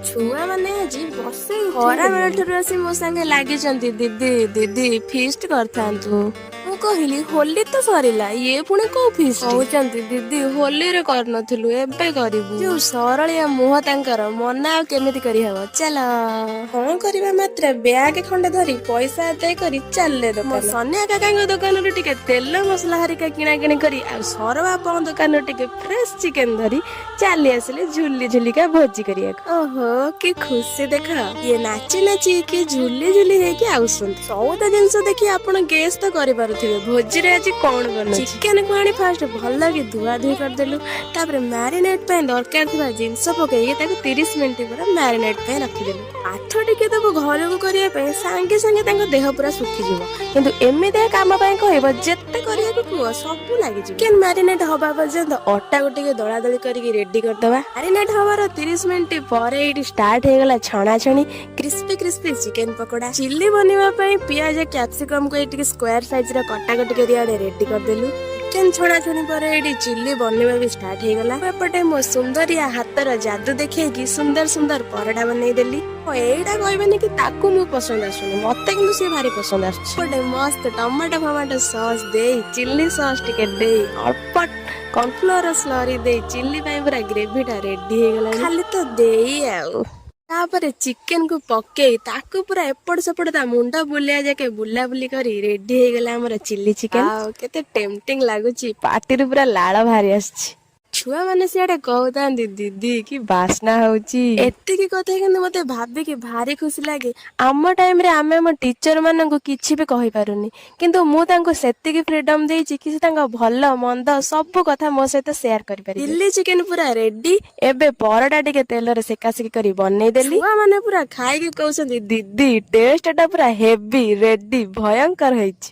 ଛୁଆମାନେ ଆଜି ବସେଇ ଖରା ବେଳ ଠାରୁ ଆସି ମୋ ସାଙ୍ଗେ ଲାଗିଛନ୍ତି, "ଦିଦି, ଦିଦି, ଫିଷ୍ଟ କରିଥାନ୍ତୁ।" ମୁଁ କହିଲି, "ହୋଲି ତ ସରିଲା, ଇଏ ପୁଣି କୋଉ ଫିଷ୍ଟ?" କହୁଛନ୍ତି, "ଦିଦି, ହୋଲିରେ କରିନଥିଲୁ, ଏବେ କରିବୁ।" ଯୋଉ ସରଳିଆ ମୁହଁ ତାଙ୍କର, ମନା ଆଉ କେମିତି କରିହବ? ଚାଲ। ହଁ କରିବା ମାତ୍ରେ ବ୍ୟାଗ ଖଣ୍ଡେ ଧରି ପଇସା ଆଦାୟ କରି ଚାଲିଲେ ଦୋକାନ। ସନିଆ କାକାଙ୍କ ଦୋକାନରୁ ଟିକେ ତେଲ ମସଲା ହରିକା କିଣା କିଣି କରି ଆଉ ସର ବାପାଙ୍କ ଦୋକାନରୁ ଟିକେ ଫ୍ରେଶ ଚିକେନ ଧରି ଚାଲି ଆସିଲେ ଝୁଲି ଝୁଲିକା ଭୋଜି କରିବାକୁ। ଓହୋ, କି ଖୁସି ଦେଖ! ଇଏ ନାଚି ନାଚି କି ଝୁଲି ଝୁଲି ହେଇକି ଆସୁଛନ୍ତି। ସଉଦା ଜିନିଷ ଦେଖି ଆପଣ ଗେସ୍ ତ କରିପାରୁଥିବେ ଭୋଜିରେ ଆଜି କଣ ବନୁଛି। ଚିକେନ କୁ ଆଣି ଫାଷ୍ଟ ଭଲ କି ଧୁଆ ଧୁଇ କରିଦେଲୁ। ତାପରେ ମ୍ୟାରିନେଟ ପାଇଁ ଦରକାର ଥିବା ଜିନିଷ ପକେଇକି ତାକୁ 30 ମିନିଟ ପୁରା ମ୍ୟାରିନେଟ ପାଇଁ ରଖିଦେଲୁ। କାଠ ଟିକେ ଦେବୁ ଘରକୁ କରିବା ପାଇଁ, ସାଙ୍ଗେ ସାଙ୍ଗେ ତାଙ୍କ ଦେହ ପୁରା ଶୁଖିଯିବ। କିନ୍ତୁ ଏମିତିଆ କାମ ପାଇଁ କହିବ, ଯେତେ କରିବାକୁ କୁହ, ସବୁ ଲାଗିଯିବ। ଚିକେନ ମ୍ୟାରିନେଟ ହବା ପର୍ଯ୍ୟନ୍ତ ଅଟାକୁ ଟିକେ ଦଳାଦଳି କରିକି ରେଡି କରିଦବା। ମ୍ୟାରିନେଟ ହବାର 30 ମିନିଟ ପରେ ଏଇଠି ଷ୍ଟାର୍ଟ ହେଇଗଲା ଛଣାଛଣି, crispy crispy chicken pakoda. Chilli ବନେଇବା ପାଇଁ ପିଆଜ, କ୍ୟାପସିକମ କୁ ଏଇ ଟିକେ ସ୍କୋୟାର ସାଇଜ ର କଟାକଟି କରି ଆଡେ ରେଡି କରିଦେଲୁ। ଚିକେନ ଛଣାଛଣି ପରେ ଏଇଠି ଚିଲି ବନେଇବା ବି ଷ୍ଟାର୍ଟ ହେଇଗଲା। ଏପଟେ ମୋ ସୁନ୍ଦରିଆ ହାତର ଯାଦୁ ଦେଖେଇକି ସୁନ୍ଦର ସୁନ୍ଦର ପରଟା ବନେଇଦେଲି। ଏଇଟା କହିବେନି କି ତାକୁ ମୁଁ ପସନ୍ଦ ଆସୁନି, ମତେ କିନ୍ତୁ ସିଏ ଭାରି ପସନ୍ଦ ଆସୁଛି। ଗୋଟେ ମସ୍ତ ଟମାଟୋ ଫମାଟୋ ସସ୍ ଦେଇ, ଚିଲି ସସ୍ ଟିକେ ଦେଇ, ଅଳ୍ପ କର୍ନଫ୍ଲୋର ସ୍ଲରି ଦେଇ ଚିଲି ପାଇଁ ପୁରା ଗ୍ରେଭିଟା ରେଡି ହେଇଗଲାଣି। ଖାଲି ତ ଦେଇ ଆଉ ତାପରେ ଚିକେନ କୁ ପକେଇ ତାକୁ ପୁରା ଏପଟ ସେପଟ ତା ମୁଣ୍ଡ ବୁଲିବା ଯାକେ ବୁଲାବୁଲି କରି ରେଡି ହେଇଗଲା ଆମର ଚିଲି ଚିକେନ। ଆଉ କେତେ ଟେମ୍ପଟିଂ ଲାଗୁଛି, ପାଟିରୁ ପୁରା ଲାଳ ବାହାରି ଆସିଛି। ଛୁଆମାନେ ସିଆଡେ କହୁଥାନ୍ତି, "ଦିଦି, କି ବାସ୍ନା ହଉଛି।" ଏତିକି କଥା କିନ୍ତୁ ମତେ ଭାବିକି ଭାରି ଖୁସି ଲାଗେ। ଆମ ଟାଇମରେ ଆମେ ଆମ ଟିଚର ମାନଙ୍କୁ କିଛି ବି କହିପାରୁନି, କିନ୍ତୁ ମୁଁ ତାଙ୍କୁ ସେତିକି ଫ୍ରିଡମ ଦେଇଛି କି ସେ ତାଙ୍କ ଭଲ ମନ୍ଦ ସବୁ କଥା ମୋ ସହିତ ସେୟାର କରିପାରିବେ। ଚିଲି ଚିକେନ ପୁରା ରେଡି। ଏବେ ପରଟା ଟିକେ ତେଲରେ ସେକାସେକି କରି ବନେଇଦେଲି। ଛୁଆମାନେ ପୁରା ଖାଇକି କହୁଛନ୍ତି, "ଦିଦି, ଟେଷ୍ଟ ଟା ପୁରା ହେଭି, ରେଡି, ଭୟଙ୍କର ହେଇଛି।"